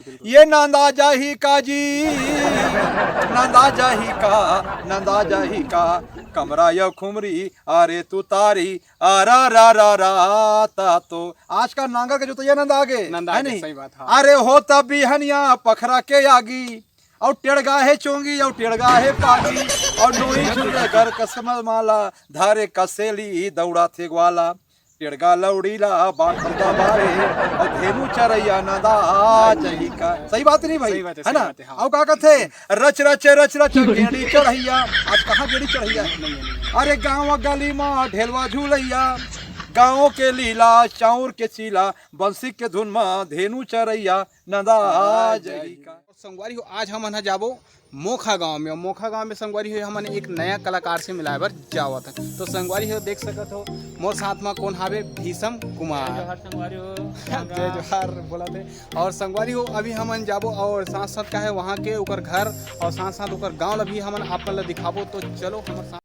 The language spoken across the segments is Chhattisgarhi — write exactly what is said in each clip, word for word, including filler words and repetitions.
ये नंदा जाही का जी, नंदा जाही का, नंदा जाही का, कमरा यो खुमरी, अरे तू तारी, अरा रा रा रा, ता तो आज का नांगर के जोतैया नंदा आगे, नंदा है आगे, नहीं? सही बात, हाँ। अरे हो तब बिहनिया पखरा के आगी, और टेड़गा है चोंगी, और टेड़गा है पागी, और नोई झुले कर कसम माला, धारे कसेली दौड़ा थे ग्वाला। टेड़गा लौड़ीला बाखर दबारे, और धेनु चरैया नंदा आ जही का। सही बात नहीं भाई, सही बात है, है सही ना? बात है, हाँ। और का कहते, रच रच रच रच गेड़ी चढ़ैया। आज कहाँ गेड़ी चढ़ैया? नहीं, नहीं, नहीं। अरे गाँव गली मा ढेलवा झूलैया, गाँव के लीला चाउर के चीला, बंसी के धुन मा धेनु चरैया नंदा आ जही का। संगवारी हो, आज हमन ह जाबो मोखा गांव में। मोखा गांव में संगवारी हो, हमन एक नया कलाकार से मिलाए बर जावत हन। तो संगवारी हो, देख सकत हो मोर साथ में कौन हावे, भीषम कुमार। जय जोहार संगवारी हो। जय जोहार बोला थे। और संगवारी हो, अभी हमन जाबो और साथ साथ का है वहाँ के ओकर घर और साथ साथ ओकर गांव ला भी हमन आप मन ला दिखाबो। तो चलो हमर साथ।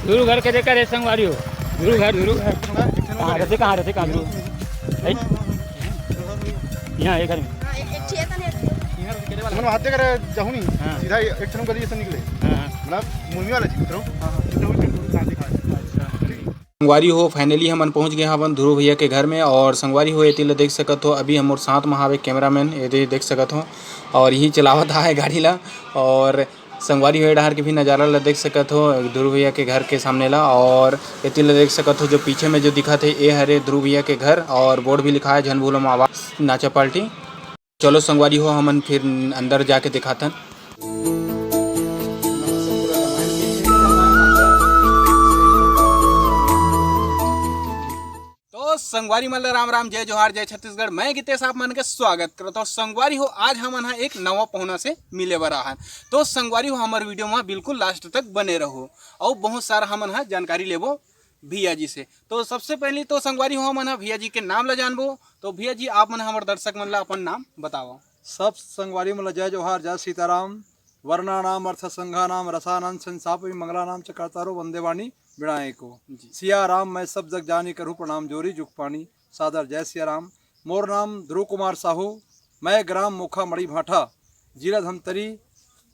गुरु घर के देखा रे संगवारी हो, गुरु घर, गुरु घर। कहाँ रहते, कहाँ रहते, कहाँ गुरु? हैं? यहाँ है घर में। हाँ, एक, एक छे तने। मन हाथे करे जाहू नहीं, हाँ। सीधा एक ठन गली से निकले। हाँ, हाँ। मतलब मुर्मी वाला जी, उतरो। हाँ, हाँ। अच्छा। संगवारी हो, finally हमन पहुंच गए हवन ध्रुव भैया के घर में। और संगवारी हो, एती ल देख सकत हो, अभी हमर साथ में हावे cameraman, एती देख सकत हो, और यही चलावत आहे गाड़ी ला। और संगवारी हो, ए डहर के भी नजारा ला देख सकत हो, ध्रुव भैया के घर के सामने ला। और एती ल देख सकत हो, जो पीछे में जो दिखत हे, ए हरे ध्रुव भैया के घर, और board भी लिखा है, झन भूलम आवाज नाचा पार्टी। चलो संगवारी हो, हमन फिर अंदर जाके दिखाथन। तो संगवारी मन ल राम राम, जय जोहार, जय छत्तीसगढ़। मैं गितेश आप मन के स्वागत करत हूँ। संगवारी हो, आज हमन ह एक नवा पहुना से मिले बर आहन। तो संगवारी हो, हमर video म बिल्कुल last तक बने रहो, अउ बहुत सारा हमन ह जानकारी लेबो भैया जी से। तो सबसे पहली तो संगवारी हो, हमन ह भैया जी के नाम ल जानबो। तो भैया जी, आप मन ह हमर दर्शक मन ल अपन नाम बतावव। सब संगवारी मन ल जय जोहार, जय सीताराम। वर्णानाम अर्थ संघानाम रसानाम संसापि मंगलानाम च कर्तारो वंदे वाणी विनायको। जी। सिया राम मैं सब जग जानी, करूँ प्रणाम जोरी जुग पानी। सादर जय सिया राम। मोर नाम ध्रुव कुमार साहू, मैं ग्राम मोखा मड़ी भाठा, जिला धमतरी,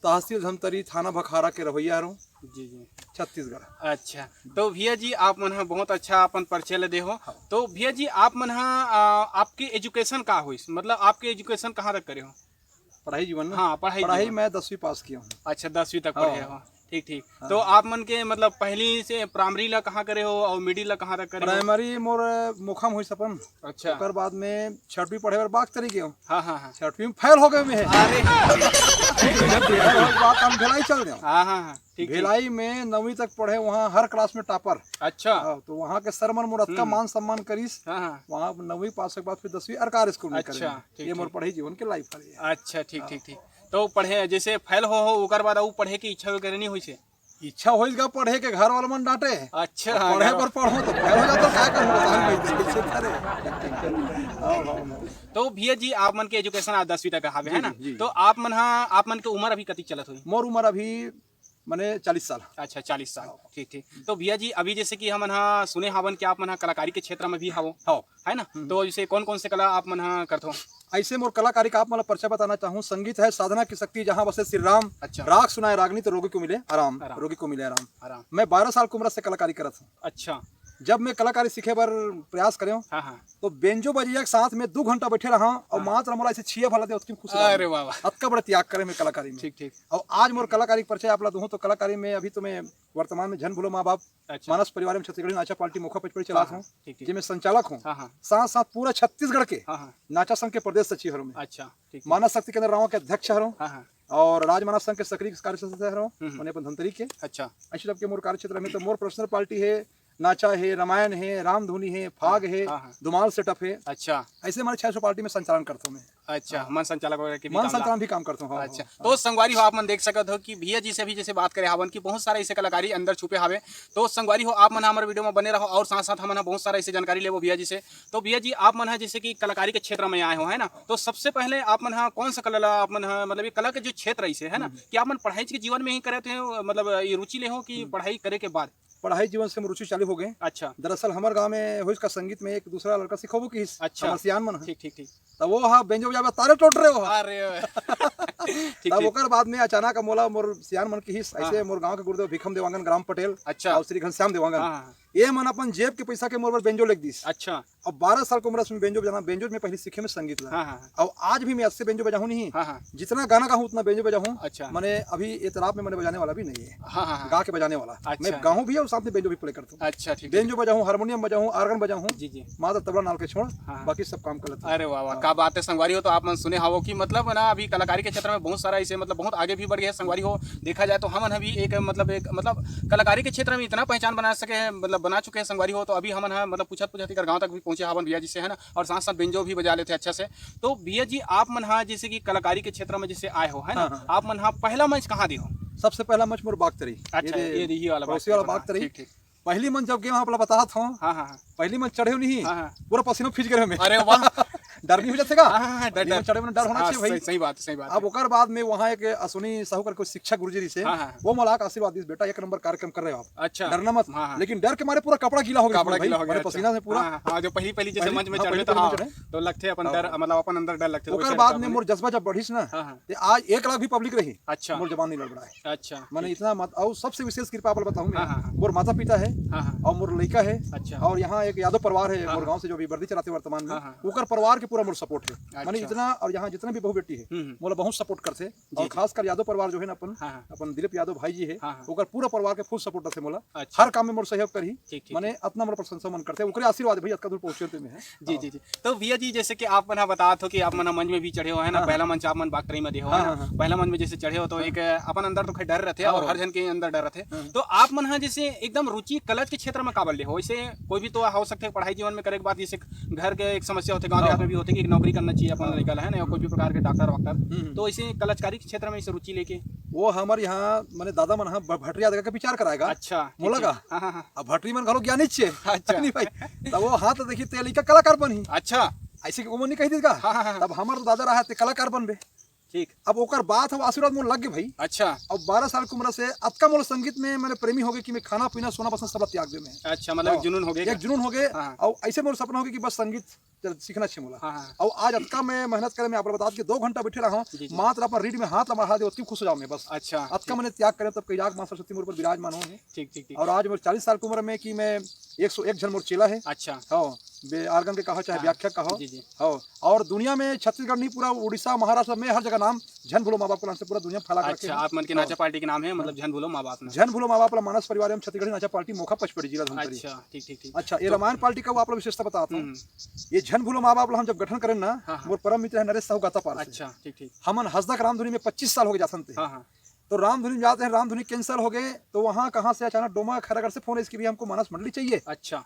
तहसील धमतरी, थाना भखारा के रहवैया हरों। जी, जी। छत्तीसगढ़। अच्छा, तो भैया जी, आप मन ह बहुत अच्छा अपन परिचय ल देहो। हाँ। तो भैया जी, आप मन ह, आ, आपके education का होइस, मतलब आपके education कहाँ तक करे हो? पढ़ाई जीवन में? हाँ, पढ़ाई पढ़ाई जीवन। मैं दसवीं पास किया हूँ। अच्छा, दसवीं तक हाँ। पढ़े हो। ठीक, ठीक। हाँ। तो आप मन के मतलब पहली से प्राइमरी ला कहाँ करे हो और मिडिल ला कहाँ तक करे हो? प्राइमरी मोर मोखा म होइस अपन। अच्छा। ओकर बाद में छठवीं पढ़े बर बागतरी गेंव। हाँ, हाँ, हाँ। छठवीं में फेल हो गेंव मैं। अरे। फेल होए के बाद हम भिलाई चल देंव। हाँ, हाँ, हाँ। ठीक, ठीक। भिलाई में नवीं तक पढ़ेंव, वहाँ हर क्लास में टॉपर। अच्छा। हाँ, तो वहाँ के सर मन मोर अतका हम्म। मान सम्मान करिस। हाँ, हाँ। वहाँ नवीं पास के बाद फिर दसवीं अरकार स्कूल में अच्छा, करेंव। ठीक, ये मोर ठीक। पढ़ई जीवन के लाइफ हरे। अच्छा, ठीक, हाँ। ठीक, ठीक। तो पढ़े, जैसे फेल हो, हो, ओकर बाद अउ पढ़े के इच्छा वगैरह नहीं होइसे? इच्छा होइस गा पढ़े के, घर वाला मन डांटे। अच्छा, अब हाँ, पढ़े घर बर पढ़हूं तो फेल हो जाथंव, का करहूं, बताहू भाई, कैसे करे? हाँ, हाँ, हाँ। तो भैया जी, आप मन के एजुकेशन आज दसवीं तक हावे, है जी, ना? जी, जी। तो आप मन हा, आप मन के उम्र अभी कतिक चलत होही? मोर उम्र अभी, माने, चालीस साल। अच्छा, चालीस साल। हाँ। ठीक, ठीक। तो भैया जी, अभी जैसे कि हमन हा सुने हावन कि आप मन हा कलाकारी के क्षेत्र में भी हावो। हाँ। है ना? हम्म। तो जैसे कौन-कौन से कला आप मन ह करथो? ऐसे मोर कलाकारी का आप मन ल परिचय बताना चाहूँ। संगीत है साधना की शक्ति, जहाँ बसे श्री राम। अच्छा। राग सुनाए रागनी तो रोगी को मिले आराम, आराम। रोगी को मिले आराम। आराम। मैं बारह साल के उम्र से कलाकारी करत हूँ। अच्छा। जब मैं कलाकारी सीखे बर प्रयास करेंव, हाँ, हाँ। तो बेंजो बजैया के साथ में दू घंटा बैठे रहा और हाँ। मात्र मोला ऐसे छिया भला दे, ओतकी में खुश रहा। अरे वाह, वाह। अतका बड़ा त्याग करे मैं कलाकारी में। ठीक, ठीक। और आज मोर कलाकारी के परिचय आप ला दूँ तो कलाकारी में अभी तो मैं वर्तमान में झन भूलो माँ बाप, अच्छा। मानस परिवार में छत्तीसगढ़ी नाचा पार्टी मोखा पचपड़ी चलात हाँ, हूँ, ठीक, ठीक। जेमे संचालक हूँ। हाँ, हाँ। साथ साथ पूरा छत्तीसगढ़ के हाँ, हाँ। नाचा संघ के प्रदेश सचिव हरों मैं। अच्छा, ठीक, ठीक। मानस शक्ति केंद्र राँव के अध्यक्ष हरों हाँ, हाँ। और राज मानस संघ के सक्रिय कार्य सदस्य हरों। हम्म, हम्म। मने अपन धमतरी के। अच्छा। ऐसे सबके मोर कार्य क्षेत्र में तो मोर प्रोफेशनल पार्टी है, नाचा है, रामायण है, रामधुनी है, फाग हाँ, है, हाँ, हाँ। धुमाल सेटअप है। अच्छा। ऐसे हमारे छह सौ पार्टी में संचालन करता हूँ मैं। अच्छा, हाँ। मंच संचालक वगैरह के भी मन काम ला। संचालन भी काम करता हूँ, हाँ, अच्छा, हाँ, तो हाँ। संगवारी हो, आप मन देख सकत हो कि भैया जी से भी जैसे बात करे हावन कि बहुत सारा ऐसे कलाकारी अंदर छुपे हावे। तो संगवारी हो, आप मन हमर वीडियो में बने रहो और साथ साथ हमन ह बहुत सारा ऐसे जानकारी लेबो भैया जी से। तो भैया जी, आप मन ह जैसे कि कलाकारी के क्षेत्र में आए हो, है ना, तो सबसे पहले आप मन ह कौन सा कला ला आप मन ह, मतलब ये कला के जो क्षेत्र ऐसे है ना हम्म। कि आप मन पढ़ाई के जीवन में ही करे थे, मतलब ये रुचि ले हो कि हम्म। पढ़ाई करे के बाद? पढ़ाई जीवन से मोर रुचि चालू हो गए। अच्छा। दरअसल हमर गांव में होइस का संगीत में एक दूसरा लड़का सिखाबो किहिस, अच्छा। हमर सियान मन ह। ठीक, ठीक, ठीक। त वो हा बेंजो बजावे तारे टोट रहे हो। अरे। ठीक, तब ठीक। ओकर बाद में अचानक मोला मोर सियान मन किहिस, हाँ, ऐसे हाँ। मोर गांव के गुरुदेव भीखम देवांगन, ग्राम पटेल अच्छा। और श्री घनश्याम देवांगन। हाँ, हाँ, हाँ। ये मन अपन जेब के पैसा के मोर बर बेंजो लेके दिस। अच्छा। अब बारह साल के उम्र से मैं बेंजो बजाना, बेंजो में पहले सीखे मैं संगीत ला। हाँ, हाँ, हाँ। और आज भी मैं ऐसे बेंजो बजाहूँ नहीं। हाँ, हाँ। जितना गाना गाहूँ उतना बेंजो बजाहूँ। अच्छा। मने अभी एतराब में मने बजाने वाला भी नहीं है। हाँ, हाँ, हाँ। गा के बजाने वाला। अच्छा। मैं गाहूँ भी और साथ में बेंजो भी प्ले करता हूँ। अच्छा, ठीक, ठीक। बेंजो बजाहूँ, हारमोनियम बजाहूँ, आर्गन बजाहूँ। जी, जी। मात्र तबला नाल के छोड़, हाँ, हाँ। बाकी सब काम कर लेता हूँ। अरे वाह, वाह, हाँ। का बात है संगवारी हो। तो आप मन सुने हावो कि मतलब ना अभी कलाकारी के क्षेत्र में बहुत सारा ऐसे मतलब बहुत आगे भी बढ़ गए हैं संगवारी हो। देखा जाए तो हमन ह भी एक मतलब एक मतलब कलाकारी के क्षेत्र में इतना पहचान बना सके हैं, मतलब बना चुके हैं संगवारी हो। तो अभी हमन ह मतलब पूछत पूछत एकर गाँव तक भी पहुँचे हावन भैया जी से, है ना, और साथ साथ बेंजो भी बजा लेते हैं अच्छा से। तो भैया जी, आप मन ह जैसे कि कलाकारी के क्षेत्र में जैसे आए हो, है ना, हाँ, हाँ। आप मन ह पहला मंच कहाँ दे हो? सबसे पहला मंच मोर बागतरी। अच्छा, ये दे, ये रही वाला पड़ोसी वाला बागतरी। ठीक, ठीक। पहली मंच जब गए, वहाँ वाला बताहत हूँ। हाँ, हाँ, हाँ। पहली मंच चढ़े नहीं, हाँ, हाँ। पूरा पसीना भीज गए हमें। अरे वाह। डर नहीं हो जाते का? हाँ, हाँ, हाँ, डर, पहली डर। मंच चढ़े में डर होना हाँ, चाहिए भाई। सही, सही बात, सही बात अब है। ओकर बाद में वहाँ एक अश्विनी साहू करके शिक्षक गुरुजी रहिसे, हाँ, हाँ, हाँ। वो मोला आशीर्वाद दिस, "बेटा, एक नंबर कार्यक्रम कर रहे हो आप।" अच्छा। डरना मत। हाँ, हाँ। लेकिन डर के मारे पूरा कपड़ा गीला हो गया कपड़ा पूरा गीला भाई, हो गया, मारे अच्छा। पसीना से पूरा। हाँ, हाँ, हाँ, जो पहली, पहली जैसे पहली, मंच में हाँ, चढ़े पहली, तो पहली हाँ, मंच चढ़े। तो लगते अपन हाँ। डर, मतलब अपन अंदर डर लगते, ओकर वैसे बाद डर में मोर जज्बा जब बढ़िस ना, हाँ, हाँ। ते आज एक लाख भी पब्लिक रही, अच्छा। मोर जबान नहीं लड़बड़ाए। अच्छा, माने ठीक। इतना मत, और सबसे विशेष कृपा आप बताऊँ मैं, हाँ, हाँ, हाँ। मोर माता पिता है हाँ, हाँ। और मोर लड़का है अच्छा। और यहाँ एक यादव परिवार है, हाँ, मोर हाँ। गाँव से जो अभी वर्दी चलाते वर्तमान में, हाँ, हाँ। ओकर परिवार के पूरा मोर सपोर्ट है। माने अच्छा। इतना, और यहाँ जितना भी बहू बेटी है, हम्म, हम्म। मोला बहुत सपोर्ट करते हैं। जी, और जी। खासकर यादव परिवार जो है ना अपन, हाँ, हाँ। अपन दिलीप यादव भाई जी है, हाँ, हाँ। ओकर पूरा परिवार के फुल सपोर्ट है मोला। अच्छा। हर काम में मोर सहयोग करही। ठीक, ठीक, माने ठीक। इतना मोर प्रशंसा मन करते हैं, ओकरे आशीर्वाद भाई अतका दूर पहुँचे थे मैं। जी, हाँ। जी, जी। तो भैया जी, जैसे कि आप मन ह बतात हो कि आप मन ह मंच में भी चढ़े हो, है ना? हाँ, पहला हाँ। मंच आप मन बागतरी में दे हो, हाँ, है ना? हाँ, हाँ। पहला मंच में जैसे चढ़े हो, तो हाँ। एक अपन अंदर तो खैर डर रहते हैं हाँ, और हाँ। हर जन के अंदर डर रहते हैं। हाँ। तो आप मन ह जैसे एकदम रुचि कला के क्षेत्र में काबर ले हो? वैसे कोई भी तो हो सकते हैं पढ़ाई जीवन में करे के बाद जैसे घर के एक समस्या होते, गाँव हाँ। देहात में भी होते कि एक नौकरी करना चाहिए अपन हाँ। लड़का ला, है ना? या कोई भी प्रकार के डॉक्टर वॉक्टर। हम्म, हम्म। तो ऐसे कलाकारी के क्षेत्र में ऐसे रुचि लेके? वो हमर यहाँ, माने दादा मन ह भ-, भटरी आदि का विचार कराएगा। अच्छा, ठीक, मोला ठीक। का? हाँ, हाँ, हाँ। अब भटरी मन घलो ज्ञानी छे। अच्छा। नहीं भाई। तब वो हाथ देखी ते लइका कलाकार बनही। अच्छा। ऐसे कि ओमन नहीं कही देगा। हाँ, हाँ, हाँ। तब हमर तो दादा रहा ते कलाकार बनबे। ठीक। अब ओकर बात हो आशीर्वाद मोर लग गए भाई। अच्छा। अब बारह साल के उम्र से अतका मोर संगीत में माने प्रेमी हो गए कि मैं खाना पीना सोना बसना सब त्याग दे मैं। अच्छा, मतलब एक हाँ। जुनून हो गया एक क्या? जुनून हो गए। हाँ, हाँ। और ऐसे मोर सपना हो गया कि बस संगीत चल, सीखना छे मोला। हाँ, हाँ। और आज अतका मैं मेहनत करे, मैं आप बतात के दो घंटा बैठे रहा हूँ, जी, जी। मात्र अपन रीढ़ में हाथ ला बढ़ा दे, ओतकी खुश हो जाऊँ मैं बस। अच्छा, अतका ठीक। मैंने त्याग करे, तब कई जाग माँ सरस्वती मोर पर विराजमान हो है। ठीक, ठीक, ठीक, और ठीक। आज मोर चालीस साल की उम्र में कि मैं एक सौ एक जन मोर चेला है। अच्छा। हाँ। बे-, organ के कहो चाहे हाँ। व्याख्या कहो। जी, जी। हो, और दुनिया में छत्तीसगढ़ नहीं, पूरा उड़ीसा, महाराष्ट्र में हर जगह नाम झन भूलो माँ बाप के नाम से पूरा दुनिया में फैला के रखे अच्छा, हैं। आप मन के हाँ। नाचा पार्टी के नाम है, मतलब हाँ। झन भूलो माँ बाप ना। झन भूलो माँ बाप ला मानस परिवार एवं छत्तीसगढ़ी नाचा पार्टी मोखा पचपड़ी जिला धमतरी। अच्छा, ठीक, ठीक, ठीक। अच्छा, ये तो रामायण पार्टी का वो आप लोग विशेषता बताता हूँ। हम्म। ये झन भूलो माँ बाप ला हम जब गठन करेन ना, हाँ, हाँ। मोर परम मित्र है नरेश साहू गाता पार से। अच्छा, ठीक, ठीक। हमन हसदा के रामधुनी में पच्चीस साल हो गए जाथन ते। हाँ, हाँ। तो रामधुनी में जाते हैं, रामधुनी cancel हो गए, तो वहाँ कहाँ से अचानक डोमा खैरागढ़ से फोन है इसकी भी हमको मानस मंडली चाहिए। अच्छा।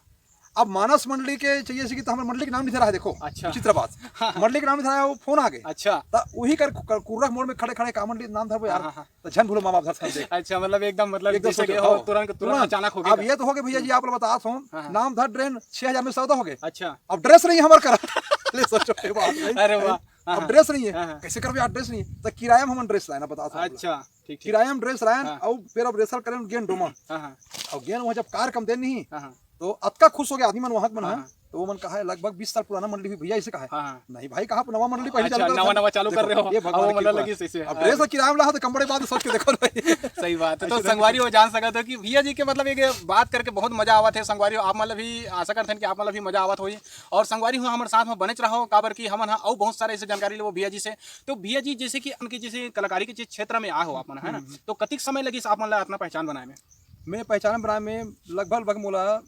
अब मानस मंडली के चाहिए इसी की तो हमारे मंडली के नाम नहीं धरा है, देखो। अच्छा। विचित्र बात। हाँ, हाँ। मंडली के नाम नहीं धरा है, वो फोन आ गए। अच्छा। तो वही कर, कर, कुर्रा मोड़ में खड़े खड़े का मंडली नाम धरबो यार। हाँ, हाँ, हाँ। तो झन भूलो माँ बाप धर दे। अच्छा, मतलब एकदम, मतलब एकदम जैसे कि सोचो, हो, हाँ। तुरंत, तुरंत तुरंत। अचानक हो अब गया। ये तो हो गए भैया जी, आप लोग बता हो, हाँ, हाँ। नाम धर ड्रेन छह हजार में सौदा हो गए। अच्छा। अब ड्रेस नहीं हमारे करा। ले सोचो ये बात, नहीं? अरे वाह। हाँ, अब हाँ। ड्रेस नहीं है। हाँ, हाँ। कैसे करबे यार, ड्रेस नहीं है? तो किराया में हम ड्रेस लाए ना, बता हो आप लोग। अच्छा, ठीक, ठीक। किराया में ड्रेस लाए हाँ। और फिर अब rehearsal करें गेन डोमा। हाँ, हाँ। और गेन वहाँ जब कार्यक्रम दे नहीं, हाँ, हाँ। तो अतका खुश हो गया आदमी मन वहाँ के मन, हाँ, हाँ। हाँ। तो वो मन कहा है, लगभग बीस साल पुराना मंडली हुई भैया, इसे कहा है। हाँ, हाँ। नहीं भाई, कहाँ नवा मंडली पहले अच्छा, चालू कर नवा, रहे? नवा चालू कर देखो, रहे हो। ये अब भगवान वो की मतलब कृपा। लगी सही से। अब हाँ। ड्रेस और किराया में ला हो तो कम बड़े बात सोच के देखो भाई। सही बात है। तो ऐसे संगवारी हो जान सकत हो कि भैया जी के मतलब एक बात करके बहुत मजा आवत है। संगवारी हो, आप मतलब भी आशा करते हैं कि आप मतलब भी मजा आवत होई। और संगवारी हो, हमारे साथ में बने रहो, काबर कि हमन ह अउ बहुत सारे ऐसे जानकारी लेबो भैया जी से। तो भैया जी, जैसे कि उनके जैसे कलाकारी के जिस क्षेत्र में आए हो आप मन, है ना? हम्म। तो कतिक समय लगिस आप मन ला अपना पहचान बनाए में? मैं पहचान बनाए में लगभग, लगभग मोला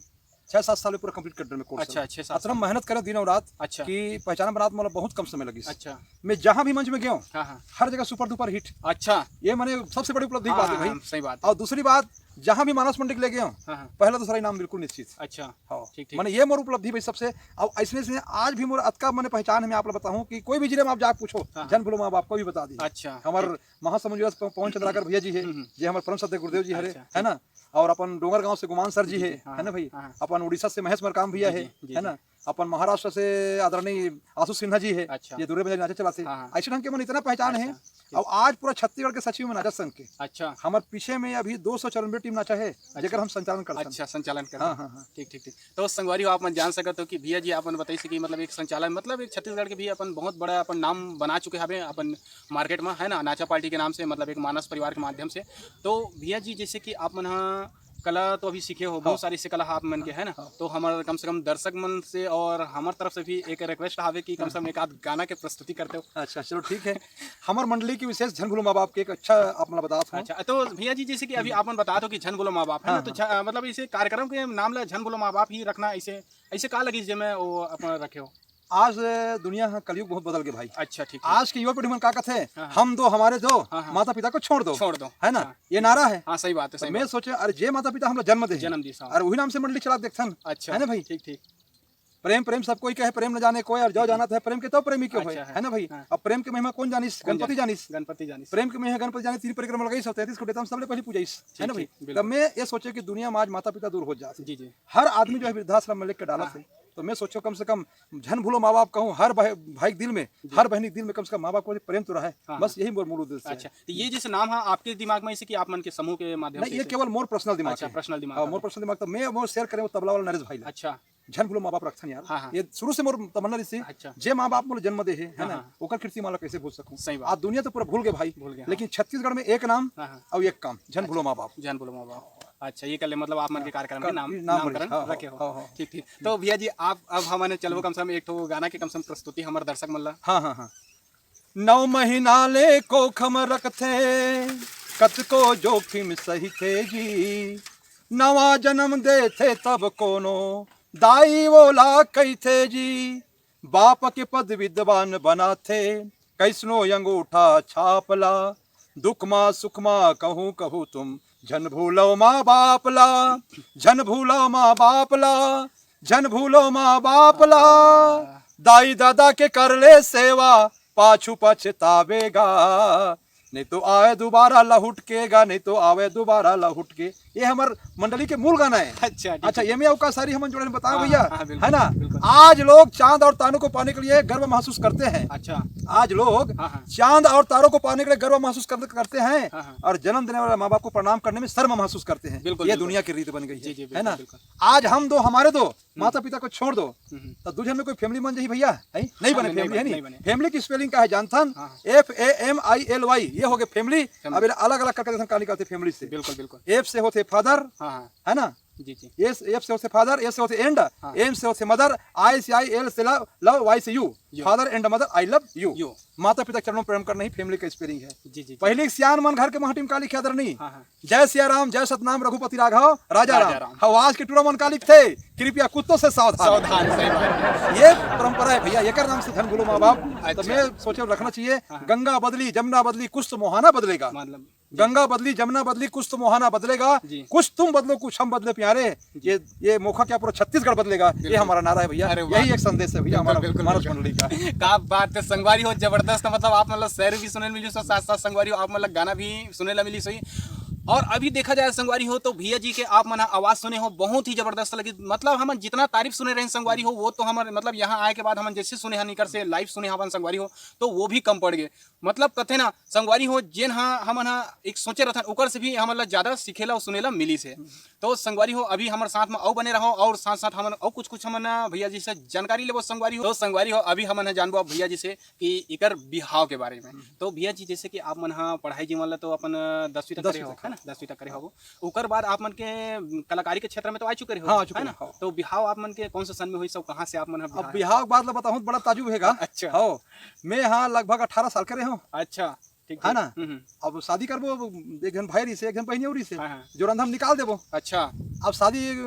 छह सात साल में पूरा complete कर डरे मैं course अच्छा, में। छह सात इतना साल। मेहनत करे दिन और रात अच्छा। कि पहचान बनात मोला बहुत कम समय लगिस। अच्छा। मैं जहाँ भी मंच में गया हूँ, हाँ, हाँ। हर जगह super duper hit। अच्छा। ये माने सबसे बड़ी उपलब्धि की हाँ, बात है हाँ, भाई। हाँ, सही बात है। और दूसरी बात, जहाँ भी मानस मंडी के ले गया हूँ, हाँ, हाँ। पहला दूसरा इनाम बिल्कुल निश्चित। अच्छा। हाँ। ठीक, ठीक। माने ये मोर उपलब्धि भाई सबसे, अब ऐसने, ऐसने आज भी मोर अतका माने पहचान है, मैं आप लोग बताऊँ कि कोई भी जिले में आप जाके पूछो, हाँ, हाँ। झन भूलो माँ बाप, कोई भी बता दी। अच्छा, हमार ठीक। महासमुंद जिला से प-, पवन चंद्राकर भैया जी है, हम्म, हम्म। जे हमारे परम श्रद्धेय गुरुदेव जी हरे, अच्छा, है ना? और अपन डोंगरगांव से गुमान सर जी जी, है, जी, हाँ, है ना भाई? हाँ, हाँ। अपन उड़ीसा से महेश मरकाम भैया जी, है, जी, जी, है जी। ना? अपन महाराष्ट्र से आदरणीय आशु सिन्हा जी है, अच्छा। ये दुर्गा भैया नाचा चलाते। हाँ, हाँ। ऐसे ढंग के मन इतना पहचान है। अच्छा, ठीक। और आज पूरा छत्तीसगढ़ के सचिव में नाचा संघ के। अच्छा। हमारे पीछे में अभी दो सौ चौरानवे टीम नाचा है, अच्छा। जेकर हम संचालन करथन। अच्छा, संचालन करथन। हाँ, हाँ, हाँ। ठीक, ठीक, ठीक। तो संगवारी हो, आप मन जान सकत हो कि भैया जी आप मन बताइस कि मतलब एक संचालन, मतलब एक छत्तीसगढ़ के भी अपन बहुत बड़ा अपन नाम बना चुके हवे अपन market में, है ना, नाचा पार्टी के नाम से, मतलब एक मानस परिवार के माध्यम से। तो भैया जी, जैसे कि आप मन ह कला तो अभी सीखे हो, बहुत हाँ। सारी से कला ह आप मन के, है ना? हाँ। तो हमर कम से कम दर्शक मन से और हमर तरफ से भी एक request हवे कि कम से कम हाँ। एक आध गाना के प्रस्तुति करते हो। अच्छा, चलो ठीक है। हमर मंडली के विशेष झन भूलो माँ बाप के एक अच्छा आप मन ला बतात हो। अच्छा, तो भैया जी, जैसे कि अभी हम्म। आप मन बतात हो कि झन भूलो माँ बाप, है ना? हाँ, तो हाँ। झ-, मतलब इसे कार्यक्रम के नाम ला झन भूलो माँ बाप ही रखना, ऐसे, ऐसे का लगिस जे में वो अपन रखे हो? आज दुनिया ह कलयुग बहुत बदल गए भाई। अच्छा, ठीक है। आज के युवा पीढ़ी मन का कहते हैं, हाँ, हाँ। हम दो हमारे दो, हाँ, हाँ। माता पिता को छोड़ दो। छोड़ दो। है ना? हाँ। ये नारा है। हाँ, सही बात है, तो सही मैं बात। सोचे, अरे जे माता पिता हम लोग जन्म दे हैं, जन्म दिस, हाँ। और वही नाम से मंडली चला के देखथन। अच्छा, है ना भाई? ठीक, ठीक। प्रेम, प्रेम सब कोई कहे, प्रेम न जाने कोई, और जो ठीक है। जानत है प्रेम के तो प्रेमी के होए, अच्छा है। है ना भाई? हाँ। अब प्रेम के महिमा कौन जानिस? कौन गणपति जानिस। जानिस। गणपति जानिस। प्रेम के महिमा गणपति जानिस, तीन परिक्रमा लगाइस, तैंतीस कोटि देवता में सबले पहले पूजाइस, है ना ठीक, भाई? ठीक, बिल्कुल। तब मैं ये सोचे कि दुनिया में आज माता पिता दूर हो जात है। जी, जी। हर आदमी जो है वृद्धाश्रम में लेके डालत हाँ। है, तो मैं सोचो कम से कम झन भूलो माँ बाप कहूँ, हर भाई, भाई के दिल में, जी। हर बहनी के दिल में कम से कम माँ बाप को प्रेम तो रहे। हाँ, बस हाँ। यही मोर मूल उद्देश्य है। अच्छा, तो ये जैसे नाम है आपके दिमाग में, इसे कि आप मन के समूह के माध्यम नहीं, से ये इसे केवल मोर personal दिमाग अच्छा, है। Personal दिमाग हाँ, है। मोर personal दिमाग, तो मैं वो share करें वो तबला वाला नरेश भाई ला। अच्छा। झन भूलो माँ बाप रखथन यार। हाँ, हाँ। ये शुरू से मोर तमन्ना रहिस हे, अच्छा। जे माँ बाप मोला जन्म दे हे, है हाँ, ना? हाँ। ओकर कीर्ति माला कैसे भूल सकूं? सही बात। आज दुनिया तो पूरा भूल गए भाई। भूल गए, लेकिन हाँ। छत्तीसगढ़ में एक नाम हाँ, हाँ। और एक काम, झन अच्छा। भूलो माँ बाप। झन भूलो माँ बाप। अच्छा, ये कर ले, मतलब आप मन के हाँ, कार्यक्रम में कर-, नाम, नाम नामकरण रहे, हाँ, रखे हो। हाँ, हाँ। ठीक, ठीक। तो भैया जी, आप, अब हमन चलबो कम से कम एक ठो गाना के कम से कम प्रस्तुति हमर दर्शक मन ला। हाँ, हाँ, हाँ। नौ महीना ले कोख म रखथे, कतको जोखिम सहिथे जी। नवा जन्म देथे तब कोनो दाई वोला कहिथे जी। बाप के पद विद्वान बनाथे, कैसनो अंगूठा छाप ला। दुख मा सुख मा कहूँ कहूँ तुम, झन भूलो माँ बाप ला, झन भूलो माँ बाप ला, झन भूलो माँ बाप ला। दाई दादा के कर ले सेवा, पाछू पछतावेगा, नहीं तो आवे दोबारा लहुट के गा, नहीं तो आवे दोबारा लहुट के। ये हमर मंडली के मूल गाना है। अच्छा, ठीक अच्छा, है। ये में अवका सारी हमन जोड़े में बताओ हाँ, भैया, हाँ, हाँ, बिल्कुल, है ना? बिल्कुल। आज लोग चांद और तारों को पाने के लिए गर्व महसूस करते हैं। अच्छा। आज लोग हाँ, हाँ। चांद और तारों को पाने के लिए गर्व महसूस कर, करते हैं हाँ, हाँ। और जन्म देने वाले माँ बाप को प्रणाम करने में शर्म महसूस करते हैं। बिल्कुल, ये बिल्कुल। दुनिया की रीत बन गई है, जी, जी, है बिल्कुल, ना? बिल्कुल। आज हम दो, हमारे दो, हम्म। माता पिता को छोड़ दो, हम्म, हम्म। तो दू झन में कोई family बन जाही भैया, है? नहीं हाँ, बने नहीं family, बने, है नहीं? नहीं बने। Family की spelling का है जानथन? हाँ, हाँ। F A M I L Y, ये हो गए family। Family। अब ये अलग-अलग करके देखथन का निकलथे family से। बिल्कुल, बिल्कुल। F से होथे father, हाँ, हाँ। है ना? जी जी। एस, एफ से होथे फादर, एस से होथे एंड, हाँ। एम से होथे मदर, आई से आई, एल से लव, लव, वाई से you. You. Father and mother, I love you. You. माता पिता के चरणों में प्रेम करना ही फैमिली का स्पेलिंग है। जी जी जी। पहली सियान मन घर के माटी में का लिखे आदरणीय? हाँ हाँ। जय सिया राम, जय सतनाम, रघुपति राघव, राजा राजा राम। राम। हाँ, आज के टूरा मन का लिखथे, कृपया कुत्तों से सावधान। सावधान, सही बात है। ये परंपरा है भैया, एकर नाम से झन भूलो माँ बाप। तो अच्छा। मैं सोचे रखना चाहिए, हाँ। गंगा बदली, जमुना बदली, कुछ तो मोहाना बदलेगा। मतलब जी। गंगा बदली, जमुना बदली, कुछ तो मोहाना बदलेगा। जी। कुछ तुम बदलो, कुछ हम बदले प्यारे। जी। ये, ये मोखा क्या पूरा छत्तीसगढ़ बदलेगा, ये बिल्कुल। हमारा नारा है भैया। अरे वाह। यही एक संदेश है भैया बिल्कुल, हमारा बिल्कुल, मानस बिल्कुल। मंडली का। क्या बात है संगवारी हो, जबरदस्त। मतलब आप मतलब सैर भी सुने मिली सो, साथ साथ संगवारी हो आप मतलब गाना भी सुने ला मिली सही। और अभी देखा जाए संगवारी हो तो भैया जी के आप मन ह आवाज सुने हो, बहुत ही जबरदस्त लगी। मतलब हम जितना तारीफ सुने रहे संगवारी हो, वो तो हमर मतलब यहाँ आए के बाद हम जैसे सुने हन इकर से, लाइव सुने हवन संगवारी हो, तो वो भी कम पड़ गए। मतलब कथे ना संगवारी हो, जेन ह हमन ह एक सोचे रहथन, ओकर से भी हमन ला ज्यादा सीखे ला और सुने ला मिलिस हे। तो संगवारी हो, अभी हमर साथ में अउ बने रहो और साथ साथ हमन अउ कुछ कुछ हमन भैया जी से जानकारी लेबो संगवारी हो। तो संगवारी हो, अभी हमन ह जानबो अब भैया जी से कि इकर बिहाव के बारे में। हम्म। तो भैया जी, जैसे कि आप मन ह पढ़ाई जीवन ला तो अपन दसवीं तक करे दसवीं हो, तक, है ना? हाँ। दसवीं तक करे हो। ओकर बाद आप मन के कलाकारी के क्षेत्र में तो आ चुके हो, हाँ, आ चुके है ना? हो, हाँ। तो बिहाव आप मन के कौन सा सन में होइस, कहाँ से आप मन ह अब बिहाव? बिहाव के बात ला बताहूँ तो बड़ा ताजुब हेगा। अच्छा। हो, मैं हाँ लगभग अठारह साल के रहे हूँ। अच्छा, ठीक, है ठीक। ना? हम्म, हम्म। अब शादी करबो, अब एक झन भाई रहिसे, एक झन बहिनी और रहिसे, हाँ, हाँ। जोरंधा में निकाल देबो। अच्छा। अब शादी,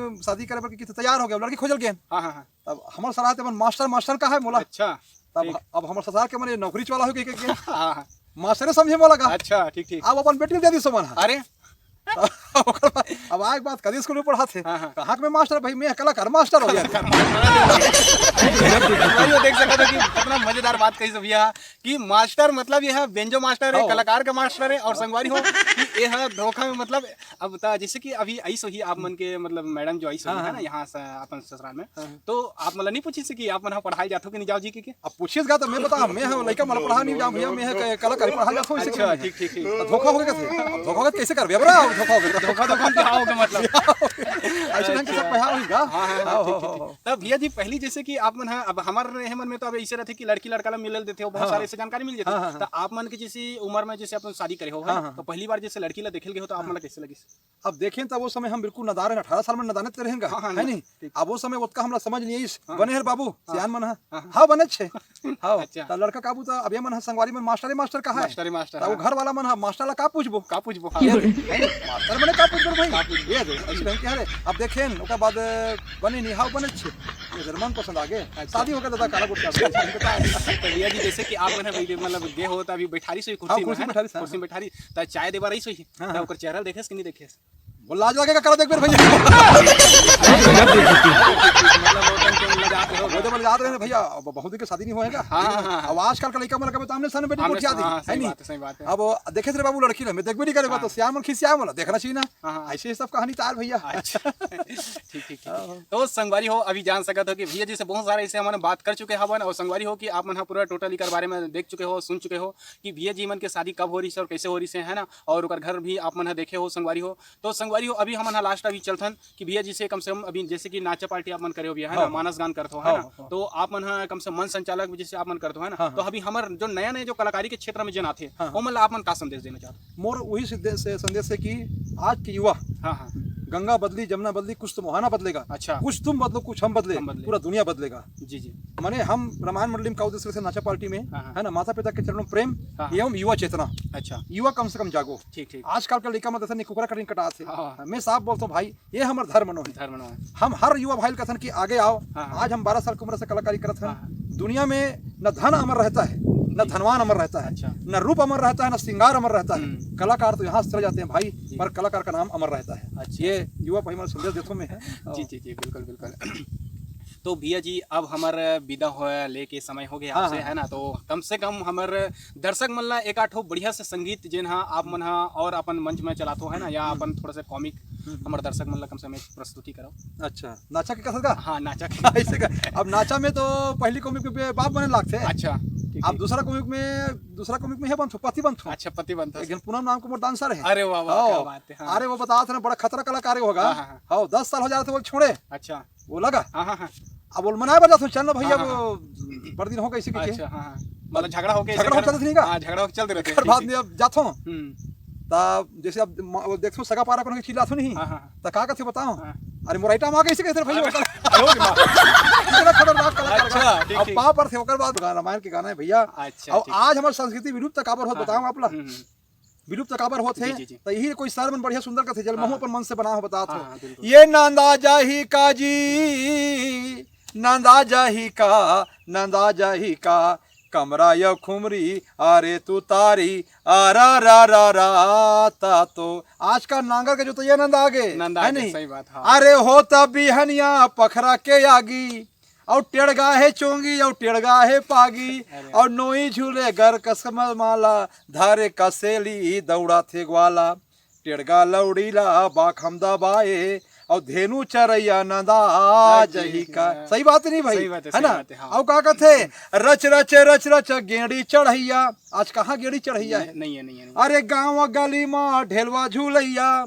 शादी करे बर किथे तैयार हो गया, लड़की खोजल गए। हाँ, हाँ, हाँ। तब हमर ससुराल ते मन मास्टर, मास्टर का है मोला। अच्छा, तब ठीक। अब हमर ससुराल के मन ये नौकरी वाला हो गए, के, के? हाँ, हाँ। मास्टरे समझे मोला का। अच्छा, ठीक, ठीक। अब अपन बेटी दे दी सोमन ह। अरे। ओकर बाद, अब आए के बाद कदी स्कूल में पढ़ाथे। हाँ, हाँ। कहाँ के मैं मास्टर भाई, मैं कलाकार मास्टर हो गया। भाई, वो देख सकते हो कि कितना मजेदार बात कही सब भैया कि मास्टर मतलब ये है बेंजो मास्टर है, हाँ। कलाकार का मास्टर है और संगवारी हो कि ये है धोखा में मतलब अब बता, जैसे कि अभी ऐसो ही आप मन के मतलब मैडम जो ऐसो हाँ, है ना हाँ। यहाँ से अपन ससुराल में, हाँ, हाँ। तो आप मतलब नहीं पूछिस कि आप मन ह पढ़ाई जाथो कि नहीं जाओ जी के, के? अब पूछिस गा तो मैं बता, मैं ह लइका मन ला पढ़ा नहीं जाऊँ भैया, मैं ह क-, कलाकारी पढ़ा जाथो, इसे अच्छा, नहीं। ठीक, ठीक, ठीक। अब धोखा हो गया कैसे? अब धोखा हो गया कैसे करबे? अब रहा, अब धोखा हो गया। धोखा, धोखा क्या होगा मतलब? ऐसे ढंग के सब अच्छा। पढ़ा होई गा? हाँ, हाँ, हाँ, हाँ, ठीक, हाँ, ठीक, हाँ, ठीक। हाँ। तब भैया जी पहली जैसे कि आप मन ह, अब हमारे मन में तो अब ऐसे रहते कि लड़की लड़का ला मिलल देते हो, बहुत हाँ, सारे हाँ। ऐसे जानकारी मिल जाते। हाँ, हाँ, हाँ। तो आप मन के जैसी उम्र में जैसे अपन शादी करे हो, है हाँ, ना? हाँ, तो हाँ। पहली बार जैसे लड़की ला देखे गए हो तो आप मन ला हाँ। कैसे लगिस? अब देखें तब वो समय हम बिल्कुल नादान रहे, अठारह साल में नादानत रहेंगा, हाँ, हाँ, है नहीं? ठीक। अब वो समय ओतका हमला समझ नहीं आइस, हाँ। बने हर बाबू, हाँ। सियान मन ह। हाँ, हाँ। हाँ, बने छे। हाँ, अच्छा। त लड़का काबू त अब ये मन ह संगवारी मन मास्टर ही मास्टर कहा है। मास्टर ही मास्टर, त वो हाँ। घर वाला मन ह मास्टर ला का पूछबो? का पूछबो? हाँ। ये दे, है नहीं? मास्टर मने का पूछबो भाई? का पूछबो? ये दे, ऐसे ढंग के हरे। अब देखें, ओकर बाद बने नहीं, हाँ, बने छे। ये जरा मन पसंद आ गए। अच्छा। शादी हो गया दादा, काला गुटका। तो भैया जी, जैसे कि आप मन ह भाई, मतलब, गए हो, त अभी बैठारी सोई हाँ, कुर्सी में, कुर्सी है ना? बैठारी, हाँ। कुर्सी में बैठारी, त चाय देबा रही सोई। हाँ, त हाँ। ओकर चेहरा देखेस कि नहीं देखेस? वो लाज लगे का करा देख बेर भैया। मतलब, वो तो तुम लजात रहो। वो तो लजात रहे ना भैया, अब बहुत दिन के शादी नहीं हुआ है का? हाँ, हाँ, हाँ, हाँ। अब आजकल का लड़का मन कबे तो हमने सन बेटी आमने कोठी आदि, हाँ, है सही नहीं? बात है, सही बात है। अब वो देखे थे बाबू लड़की ना, मैं देखबे नहीं करे, हाँ। तो सियान मन खिसिया मन, देखना चाहिए ना। हाँ, हाँ। ऐसे सब कहानी तार भैया। अच्छा। ठीक, ठीक, ठीक, हाँ, ठीक। हाँ। तो संगवारी हो, अभी जान सकत हो कि भैया जी से बहुत सारे ऐसे हमन बात कर चुके हवन, और संगवारी हो कि आप मन ह पूरा टोटल इकर बारे में देख चुके हो, सुन चुके हो कि भैया जी मन के शादी कब हो रही से और कैसे हो रही से, है ना, और ओकर घर भी आप मन ह देखे हो संगवारी हो। तो संगवारी हो, अभी हमन ह लास्ट अभी चलथन कि भैया जी से कम से कम अभी जैसे कि नाचा पार्टी आप मन करे हो भैया, है ना, हाँ। मानस गान करत हो, है हाँ, ना, हाँ। तो आप मन ह कम से कम मंच संचालक जैसे आप मन करत हो, है ना, हाँ, तो हाँ। अभी हमर जो नया नया जो कलाकारी के क्षेत्र में जन आथे, हाँ, हाँ। ओमन ला आप मन का संदेश देना चाहत? मोर वही सिद्धे-, से-, संदेश है कि आज के युवा हाँ, हाँ। गंगा बदली, जमुना बदली, कुछ तो मोहाना बदलेगा। अच्छा। कुछ तुम बदलो, कुछ हम बदले, हम बदले। पूरा दुनिया बदलेगा। जी, जी। माने हम रामायण मंडली में का उद्देश्य से नाचा पार्टी में, हाँ, हाँ। है ना, माता पिता के चरणों में प्रेम हाँ, हाँ। एवं युवा चेतना। अच्छा। युवा कम से कम जागो। ठीक, ठीक। आजकल का लड़का मत ऐसा नहीं कुकरा कटिंग कटात हे। हाँ, हाँ। मैं साफ बोलता हूँ भाई, ये हमर धर्म नो है। धर्म नो है। हम हर युवा भाई कथन कि आगे आओ। हाँ, हाँ। आज हम बारह साल की उम्र से कलाकारी करत हन। हाँ, हाँ। दुनिया में न धन अमर रहता है, न जी। धनवान अमर रहता है, अच्छा। न रूप अमर रहता है, न श्रृंगार अमर रहता है। हम्म। कलाकार तो यहाँ से चले जाते हैं भाई, जी। पर कलाकार का नाम अमर रहता है। अच्छा। ये युवा भाई मन संदेश देता हूँ मैं। जी, जी, जी, बिल्कुल, बिल्कुल। तो भैया जी, अब हमर विदा होए लेके समय हो गया हाँ, आपसे, हाँ। है ना? तो कम से कम हमर दर्शक मन ला एक आठो बढ़िया से संगीत जेन हा आप मन हा और अपन मंच में चलाथो, है ना, या हम्म। अपन थोड़ा सा कॉमिक हम्म। हमर दर्शक मन ला कम से कम एक प्रस्तुति कराओ। अच्छा, नाचा के कसर का? हाँ, नाचा के। ऐसे का? अब नाचा में तो पहली कॉमिक में बाप बने लागथे। अच्छा, ठीक, आप ठीक। दूसरा कॉमिक में, दूसरा कॉमिक में हे बनथो, पति बनथो। अच्छा, पति बनथो। एक जन पूनम नाम के मोर डांसर है। अरे वाह, वाह, हाँ। क्या बात है, हाँ। अरे वो बता थे ना, बड़ा खतरा कलाकार होगा। हाँ, हाँ, हाँ। हाँ, दस साल हो जाते वो छोड़े। अच्छा। वो लगा? हाँ, हाँ, हाँ। अब वो मनाए बर जाथो, चल ना भैया, हाँ, हाँ, वो हाँ। बड़ दिन हो गए इसी के। अच्छा, हाँ, हाँ। मतलब झगड़ा होके झगड़ा हो चलत नहीं का? हाँ, झगड़ा होके चलते रहते हैं। एकर बाद में अब जाथो। हम्म। तब जैसे अब म-, वो देखथो सगा पारा कोनो चिल्लाथो नहीं। हाँ, हाँ, हाँ। त का कथे बताओ? हाँ। अरे मोर item आ गई, इसे कैसे भाई? अरे माँ। इतना खतरनाक कलाकार अच्छा, का। ठीक, अब ठीक। पाँव पर से ओकर बाद रामायण के गाना है भैया। अच्छा, और ठीक। आज हमारी संस्कृति विलुप्त काबर होत, हाँ, बताऊं हाँ। आप ला। हम्म, हम्म। विलुप्त काबर होत जी, हे, जी, जी। तो यही कोई सर मन बढ़िया सुंदर कथे, जल हाँ, महू हाँ। अपन मन से बनाहूं, बतात हाँ, हो। हाँ, बिल्कुल। ये नंदा जाही का जी, नंदा जाही का, नंदा जाही का, कमरा या खुमरी, अरे तू तारी, अरा रा रा रा, ता तो आज का नांगर के जोतैया नंदा आगे, नंदा है आगे, नहीं? सही बात, हाँ। अरे होता बिहनिया पखरा के आगी, और टेड़गा है चोंगी, और टेड़गा है पागी, अरे। और नोई झूले गर कसम माला, धारे कसेली दौड़ा थे ग्वाला, टेड़गा लौड़ीला बाखम दबाए, और धेनु चरैया नंदा हाँ, जही का। हाँ। सही बात नहीं भाई, सही बात है, है सही ना? बात है, हाँ। और का कथे, रच रच रच रच गेड़ी चढ़ैया। आज कहाँ गेड़ी चढ़ैया है? नहीं है, नहीं है, नहीं। अरे गाँव गली मा ढेलवा झूलैया,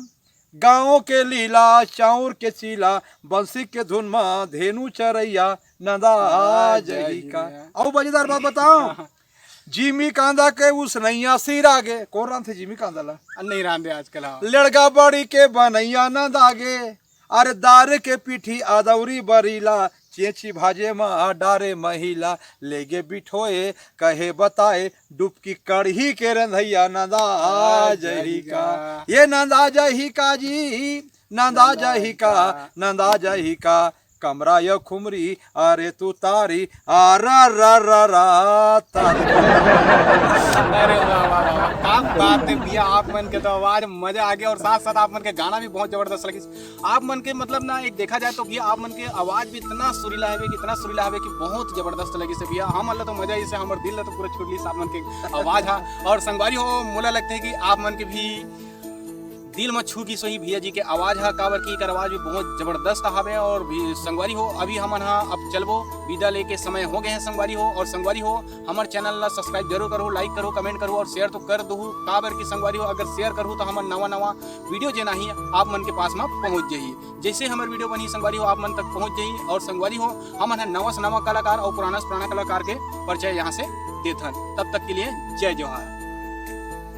गाँव के लीला चाउर के चीला, बंसी के धुन मा धेनु चरैया नंदा हाँ, जही जही का। का। और मजेदार बात बताओ, जिमी कांदा के उसनैया सिर आगे, कौन रांधथे जिमी कांदा ला? नहीं रांधे आजकल, हाँ। लेड़गा बड़ी के बनैया नंदा गे, अरे दार के पीठी अदौरी बरीला, चेची भाजे मा डारे महिला, लेगे बिठोए कहे बताए, डुबकी कढ़ी के रंधैया नंदा आ जही का। जाएगा। ये नंदा जही का जी, नंदा जही का, नंदा जही का, कमरा या खुमरी, अरे तू तारी, आ रा रा रा रा, तारी। अरे वाह, वाह, वाह, वाह। क्या बात है भैया, आप मन के तो आवाज मजा आ गया और साथ साथ आप मन के गाना भी बहुत जबरदस्त लगी। आप मन के मतलब ना, एक देखा जाए तो भैया, आप मन के आवाज भी इतना सुरीला हवे कि इतना सुरीला हवे कि बहुत जबरदस्त लगी से भैया। हम ला तो मजा इसे, हमर दिल ला तो पूरा छू ली आप मन के आवाज हा। और संगवारी हो, मोला लगथे कि आप मन के भी दिल में छू गिस होही भैया जी के आवाज हा, काबर कि एकर आवाज भी बहुत जबरदस्त हवे। और भी संगवारी हो, अभी हमन हा अब चलबो, विदा लेके समय हो गए हैं संगवारी हो। और संगवारी हो, हमर channel ला subscribe जरूर करो, like करो, comment करो और share तो कर दहू, काबर कि संगवारी हो, अगर share करहू तो हमर नवा नवा video जेन आही आप मन के पास में पहुंच जाही। जैसे हमर video बनही संगवारी हो, आप मन तक पहुंच जाही। और संगवारी हो, हमन हा नवा से नवा कलाकार और पुराना से पुराना कलाकार के परिचय यहाँ से देथन। तब तक के लिए जय जोहार।